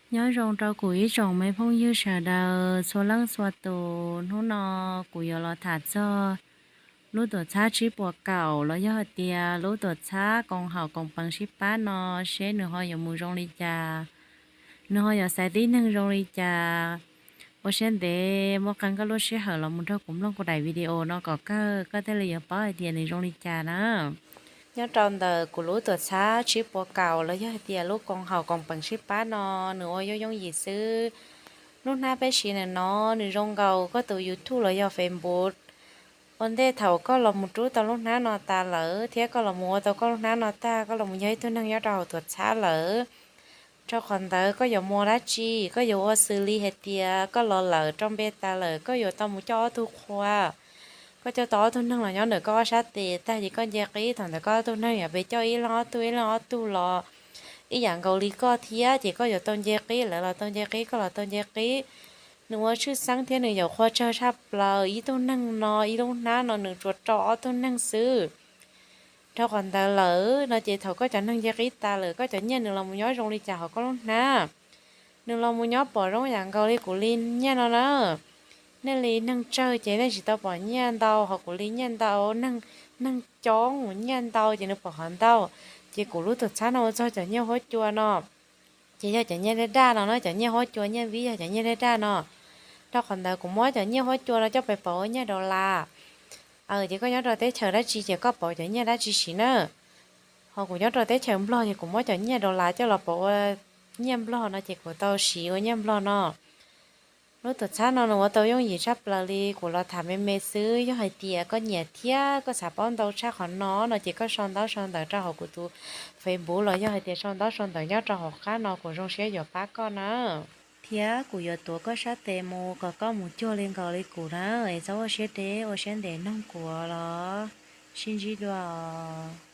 Nyob zoo rau kuv ib tsoom me phooj ywg sawv daws txhua leej txhua tus, hnub no kuv yuav los tham txog lub tuam txhab tsib puas kaum los yog hais tias lub tuam txhab koom haum koom peev sib pab no, seb nws ho yuav mus zoo li cas, nws ho yuav xaiv tib neeg zoo li cas. Ua siab ntev muaj qee koj lub sij hawm los mus nrog kuv mloog kuv daim video no kom kawg koj thiaj li yuav paub hais tias nws zoo li cas na. Nyob rau ntawm kuv lub tuam txhab tsib puas kaum los yog hais tias lub koom haum koom peev sib pab no, nws ua yooj yooj yim xwb. Lub hnab peb siv ntawm no nws zoo nkaus koj tus YouTube los yog Facebook. Ua ntej thaum koj los mus rub tau lub hnab no tas lawm thiab koj los mus ua tau koj lub hnab no tag, koj los mus yog ib tug neeg nyob rau hauv tuam txhab lawm, rau qhov ntawd koj yuav mus ua dab tsi? Koj yuav ua xws li hais tias koj los lawm rau npe tas lawm koj yuav tau mus coj ob tug qhua. Koj coj tau ob tug neeg los nyob ntawm koj ob sab tes tag ces koj nce qib, thaum ntawd koj ob tug neeg yuav pes coj ib leeg ob tug ib leeg ob tug los ib yam nkaus li koj thiab, ces koj yuav tau nce qib, lawv los tau nce qib, koj los tau nce qib. Nws ua tshwj xeeb thiab nws yuav qhua tsawg tshaj plaws. Ib tug neeg no ib lub hnab no nws tsuas rau ob tug neeg xwb. Rau qhov ntawd lawm no ces thaum koj cov neeg nce qib tas lawm koj cov nyiaj nws los mus nyob zoo li cas hauv koj lub hnab? Nws los mus nyob pom zoo yam nkaus li kuv li nyiaj no na. Nej li neeg tsawg ces nej tsis tau pom nyiaj ntau, ho kuv li nyiaj ntau, neeg, neeg coob nyiaj ntau ces nws pom qhov ntau. Ces kuv lub tuam txhab no ua txog cov nyiaj huab cua no, ces yog cov nyiaj daj daj no na, cov nyiaj huab cua nyiaj vib yog cov nyiaj daj daj no. Rau qhov ntawd kuv muab cov nyiaj huab cua no coj pes pauv ua nyiaj dollar. Ces koj nyob rau teb chaws dab tsi ces koj pauv cov nyiaj dab tsi siv na. Ho kuv nyob rau teb chaws Nplog ces kuv muab cov nyiaj dollar coj los pauv ua nyiaj Nplog no ces kuv tau siv ua nyiaj Nplog no. Lub tuam txhab no nws ua tau yooj yim tshaj plaws li, kuv los tham me me xwb. Yog hais tias koj nyiam thiab koj xav paub ntau tshaj qhov no no ces koj sau ntaub sau ntawv rau hauv kuv tus Facebook los yog hais tias sau ntaub sau ntawv nyob rau hauv qab no, kuv zoo siab yuav pab koj na. Thiab kuv yuav tuav koj sab tes mus kom koj mus cuag li nkaus li kuv na. Es txhob ua siab deb, ua siab ntev noog kuv los sib ntsib dua os.